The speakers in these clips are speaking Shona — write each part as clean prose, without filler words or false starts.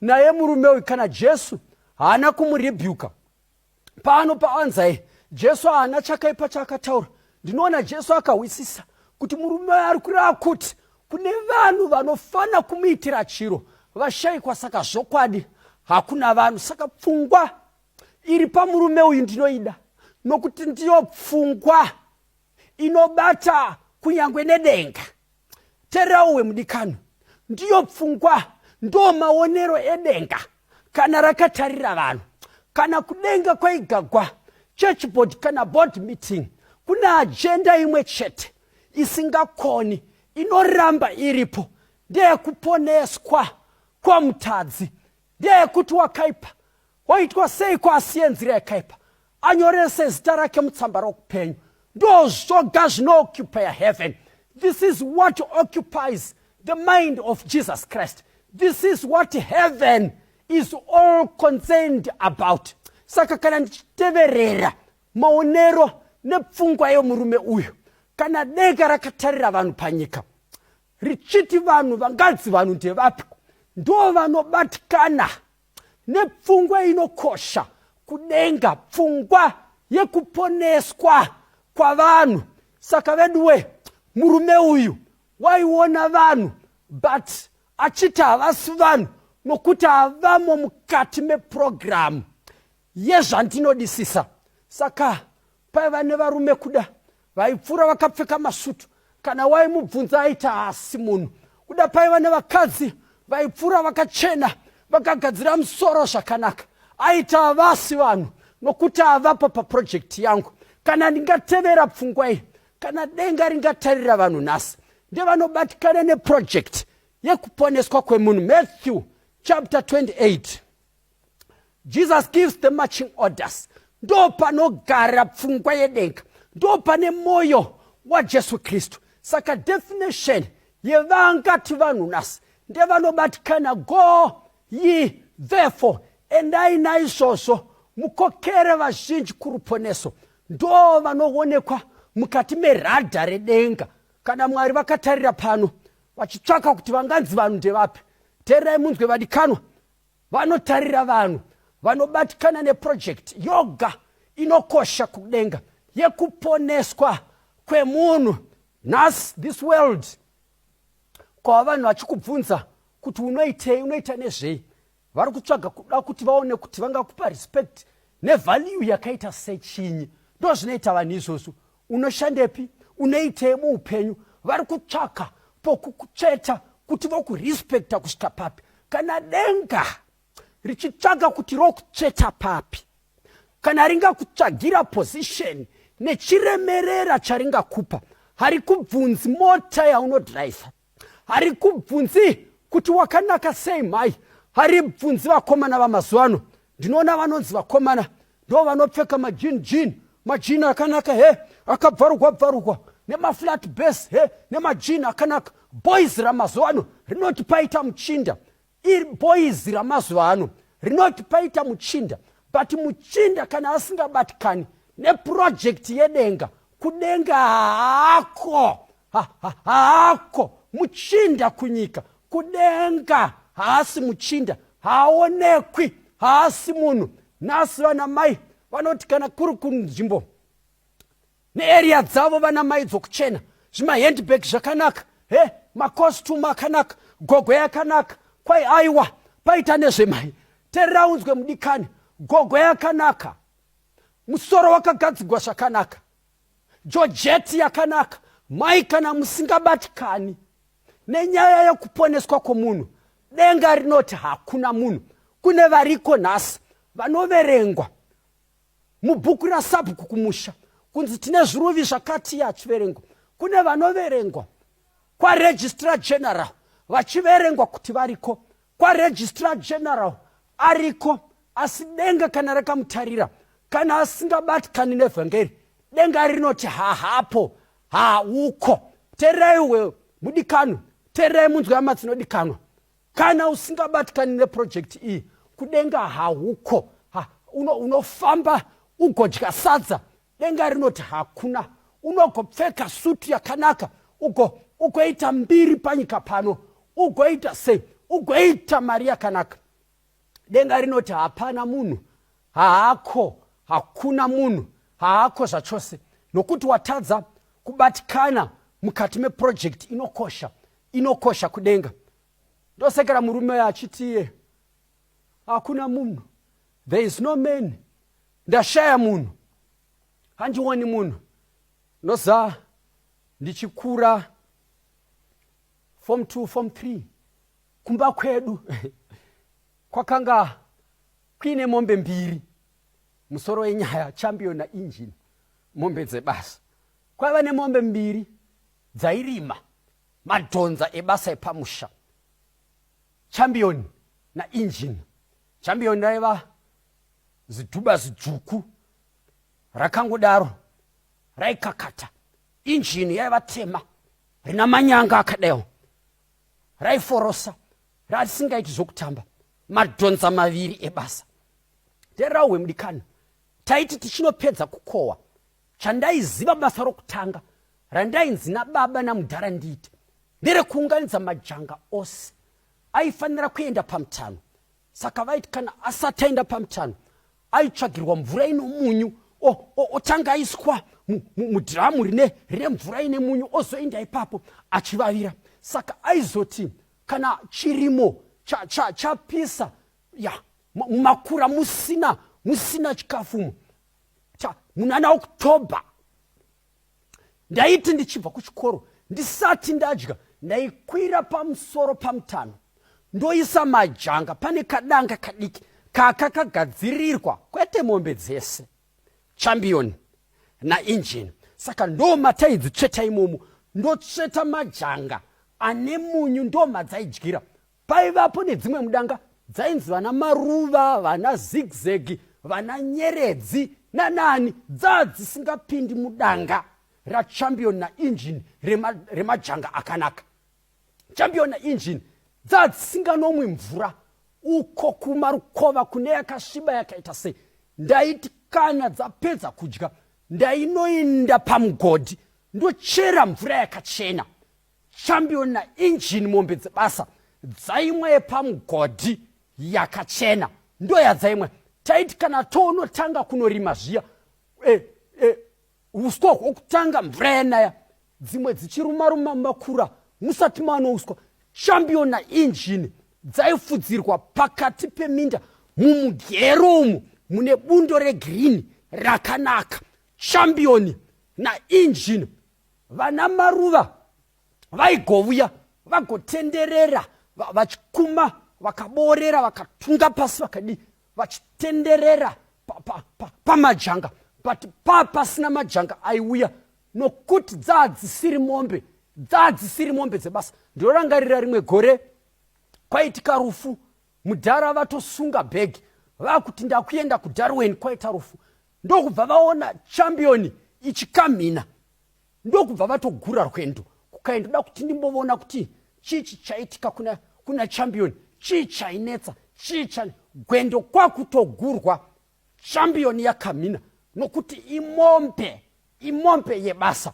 Naye murume uyu, kana Jesu haana kumurebuka pano paanzai, Jesu haana chakaipa chaakataura. Ndinoona Jesu akahwisisa kuti murume uyu ari kureva kuti kune vanhu vanofana kumuitira chiro vashaikwa. Saka zvokwadi hakuna vanhu. Saka pfungwa iri pamurume uyu ndinoida, nokuti ndiyo pfungwa inobata kunyange nedenga. Terauwe mudikano, ndiyo pfungwa, ndo maonero edenga kana rakatarira vanhu. Kana kudenga kwaigagwa church board kana board meeting, kune agenda imwe chete isingakoni inoramba iripo, ndeyekuponeswa kwamutadzi, ndeyekuti wakaipa waitwa seiko asiye nzira yakaipa, anyorese zita rake mutsamba rokupenyu. Ndo zvoga zvinooccupya heaven. This is what occupies the mind of Jesus Christ. This is what heaven is all concerned about. Saka kana ndichiteverera maonero nepfungwa yemurume uyu, kana denga rakatarira vanhu panyika richiti vanhu vanganzi vanhu ndevapi, ndo vanobatikana nepfungwa inokosha kudenga, pfungwa yekuponeswa kwavanhu. Saka veduwe, murume uyu waiona vanhu, but achiti havasi vanhu nokuti havamo mukati mepurogiramu yezvandinodisisa. Saka paiva nevarume kuda vaipfuura vakapfeka masutu, kana waimubvunza aita haasi munhu. Kuda paiva nevakadzi vaipfuura vakachena, vakagadzira musoro zvakanaka, aita havasi vanhu nokuti havapo paprojekti yangu. Kana ndingatevera pfungwa iyi, kana denga ringatarira vanhu nhasi, ndevanobatikana neprojekti yekuponeswa kwemunhu. Matthew chapter 28, Jesus gives the marching orders. Ndo panogara pfungwa yedenga, ndo pane mwoyo waJesu Kristu. Saka definition yevangati vanhu nhasi ndevanobatikana. Go ye therefore, endai naizvozvo mukokere vazhinji kuruponeso. Ndo vanoonekwa mukati meradha redenga. Kana Mwari vakatarira pano vachitsvaka kuti vanganzi vanhu ndevapi, teererai munzwe vadikanwa, vanotarira vanhu vanobatikana neprojekti yoga inokosha kudenga yekuponeswa kwemunhu. Nhasi this world, kwava vanhu vachikubvunza kuti unoitei, unoita nezvei, vari kutsvaga kuda kuti vaone kuti vangakupa respect nevalue yakaita sechinyi. Ndo zvinoita vanhu izvozvo. Unoshandepi, unoitei muupenyu, vari kutsvaka pokukutsveta kuti vokurespekta kusvika papi. Kana denga richitsvaga kuti rokutsveta papi, kana ringakutsvagira position nechiremerera charingakupa, harikubvunzi mota yaunodhiraivha, harikubvunzi kuti wakanaka sei mhai, haribvunzi. Vakomana vamazuva ano, ndinoona vanonzi vakomana ndo vanopfeka majean, jean, majean akanaka, he, akabvarukwa bvarukwa, nemaflat base, he, nemajean akanaka. Boys ramazuva ano rinoti paita muchinda. Iri boys ramazuva ano rinoti paita muchinda, but muchinda kana asingabatikani neprojekti yedenga, kudenga haako. Haako muchinda kunyika, kudenga haasi muchinda, haaonekwi, haasi munhu. Nhasi vana mai vanoti kana kuri kunzvimbo nearea dzavo, vana mai dzokuchena, zvimahandbag zvakanaka, he, macostume akanaka, gogo yakanaka, kwai aiwa, paita nezvemai. Terera unzwe mudikani, gogo yakanaka, musoro wakagadzigwa zvakanaka, georgette yakanaka, mai, kana musingabatikani nenyaya yekuponeswa kwomunhu, denga rinoti hakuna munhu. Kune variko nhasi vanoverengwa mubhuku rasabhuku kumusha kunzi tine zviruvi zvakati achiverengwa. Kune vanoverengwa kwaregistrar general vachiverengwa kuti variko kwaregistrar general, ariko, asi denga kana rakamutarira, kana asingabatikani nevhangeri, denga rinoti hahapo, hauko. Teeraiwe mudikanwa, teererai munzwi hama dzinodikanwa, kana usingabatikani neprojekti iyi, kudenga hauko. Ha, unofamba uno ugodya sadza, denga rinoti hakuna. Unogopfeka sutu yakanaka, ugoita mbiri panyika pano, ugoita sei, Ugoita mari yakanaka. Denga rinoti hapana munhu, haako, hakuna munhu, haako zvachose, nokuti watadza kubatikana mukati meprojekti inokosha, inokosha kudenga. Ndosekera murume uyo achiti iye hakuna munhu, there is no man, ndashaya munhu, handioni munhu. Ndoza ndichikura form 2 form 3 kumba kwedu kwakanga kuine mombe mbiri, musoro wenyaya champion naengine, mombe dzebasa. Kwaiva nemombe mbiri dzairima madhonza ebasa epamusha, champion naengine. Champion raiva zidhuba zidzvuku rakangodaro raikakata, injini yaiva tema rina manyanga akadaiwo, raiforosa ratisingaiti zvokutamba, madhonza maviri ebasa. Nderauhwe mudikani, taiti tichinopedza kukohwa, chandaiziva basa rokutanga randainzi nababa namudhara ndiite nderekuunganidza majanga ose aifanira kuenda pamutano. Saka vaiti kana asati aenda pamutano aitsvagirwa mvura ino munyu, otanga aiswa mudhiramu rine rine mvura ine munyu, ozoenda ipapo achivavira. Saka aizoti kana chirimo chapisa cha, cha ya mumakura musina chikafu munana October, ndaiti ndichibva kuchikoro ndisati ndadya ndaikwira pamusoro pamutano ndoisa majanga pane kadanga kadiki kakakagadzirirwa kwete mombe dzese, Champion naEngine. Saka ndo mataidzitsveta imomo, ndotsveta majanga ane munyu, ndo madzaidyira. Paivapo nedzimwe mudanga dzainzi vana Maruva, vana Zigzag, vana Nyeredzi nanani, dzaa dzisingapindi mudanga raChampion naEngine remajanga rema akanaka. Champion naEngine dzaa dzisinganomwi mvura uko kumarukova kune yakasviba yakaita sei. Ndaiti kana dzapedza kudya ndainoinda pamugodhi ndochera mvura yakachena. Champion naEngine, mombe dzebasa, dzaimwa yepamugodhi yakachena, ndoyadzaimwa. Taiti kana toonotanga kunorima zviya, uswa hwokutanga mvura yanaya, dzimwe dzichirumaruma makura musati manouswa, Champion naEngine dzaifudzirwa pakati peminda mumugero umu mune bundo regirini rakanaka. Champion naEngine, vana Maruva vaigovuya vagotenderera vachikuma, vakaboorera, vakatunga pasi, vakadii, vachitenderera pamajanga pa, pa but pa pasina majanga aiuya nokuti dzaa dzisiri mombe, dzaa dzisiri mombe dzebasa. Ndinorangarira rimwe gore kwaitika rufu, mudhara vatosunga bhegi vakuti ndakuenda kuDarwen, kwaita rufu, ndokubva vaona Champion ichikamhina, ndokubva vatogura rwendo kukaendoda kuti ndimbovona kuti chii chichaitika kuna Champion, chii chainetsa, chii cha gwendo kwakutogurwa, Champion yakamhina nokuti imombe, imombe yebasa.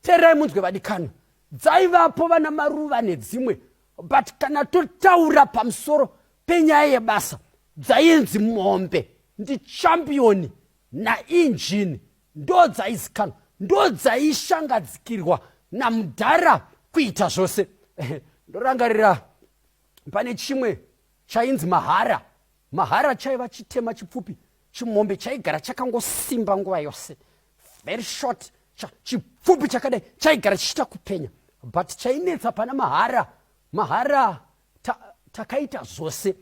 Teererai munzwe vadikani, dzaivapo vana Maruva nedzimwe, but kana totaura pamusoro penyaya yebasa dzainzi mombe ndiChampion naEngine, ndo dzaizikanwa, ndo dzaishangadzikirwa namudhara kuita zvose. Ndorangarira pane chimwe chainzi Mahara. Mahara chaiva chitema chipfupi, chimombe chaigara chakangosimba nguva yose, very short, chipfupi chakadai, chaigara chichiita kupenya, but chainetsa pana Mahara. Mahara takaita zvose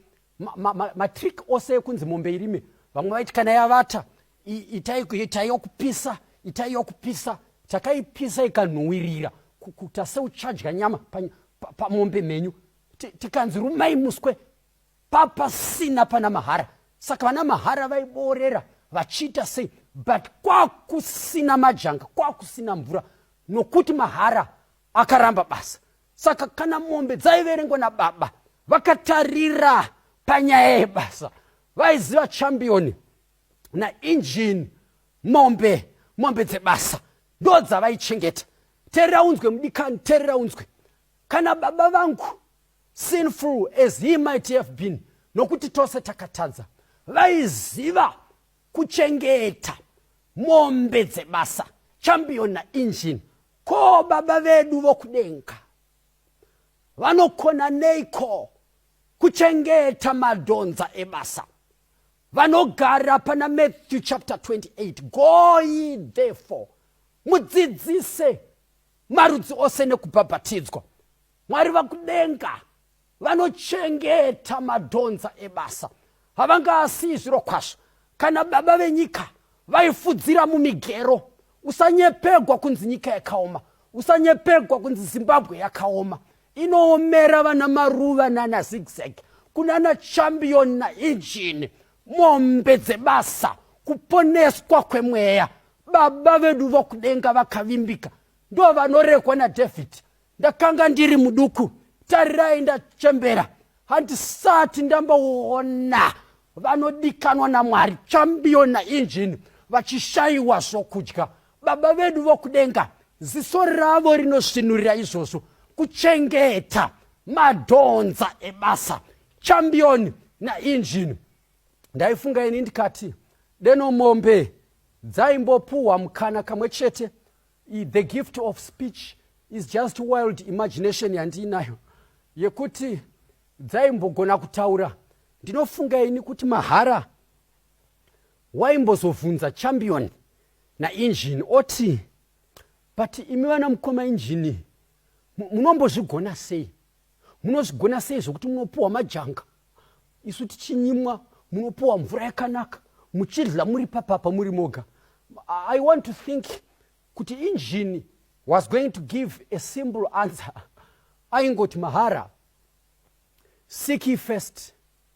matrick ose ekunzi mombe irime. Vamwe vaiti kana yavata itai yokupisa, itai yokupisa. Takaipisa ikanhuwirira kuita seuchadya nyama pamombe mhenyu. Tikanzi rumai muswe, papasina pana Mahara. Saka vana Mahara vaiboorera vachiita sei, but kwakusina majanga, kwakusina mvura nokuti Mahara akaramba basa. Saka kana mombe dzaiverengwa nababa vakatarira panyaya yebasa, vaiziva Champion naEngine, mombe dzebasa ndo dzavaichengeta. Teerera unzwe mudikani, teerera unzwe. Kana baba vangu Sinful as he might have been, nokuti tose takatadza, vaiziva kuchengeta mombe dzebasa, champion naengine. Ko Baba vedu vokudenga vanokona neiko kuchengeta madhonza ebasa vanogara pana Matthew chapter 28? "Go ye therefore, mudzidzise marudzi ose nekubhabhatidzwa." Mwari vakudenga vanochengeta madhonza ebasa, havangaasiyi zviro kwazvo. Kana baba venyika vaifudzira mumigero, usanyepegwa kunzi nyika yakaoma, usanyepegwa kunzi Zimbabwe yakaoma. Inoomera vana maruva nana Zigzag, kunana Champion naEngine, mombe dzebasa, kuponeswa kwemweya. Baba vedu vokudenga vakavimbika, ndo vanorekwa naDavid: "Ndakanga ndiri muduku, tarirai ndachembera, handisati ndamboona vanodikanwa naMwari, Champion naEngine, vachishayiwa zvokudya." Baba vedu vokudenga, ziso ravo rinosvinurira izvozvo, kuchengeta madhonza ebasa, Champion naEngine. Ndaifunga ini ndikati deno mombe dzaimbopuhwa mukana kamwe chete. The gift of speech is just wild imagination yandiinayo yekuti dzaimbogona kutaura. Ndinofunga ini kuti mahara waimbozobvunza Champion naEngine oti, "But imi vana mukoma Engine, munombozvigona sei? Munozvigona sei zvokuti munopuhwa majanga isu tichinyimwa, munopuhwa mvura yakanaka, muchidla muri papapa muri moga?" I want to think kuti Engine was going to give a simple answer. Aingoti, "Mahara, seek ye first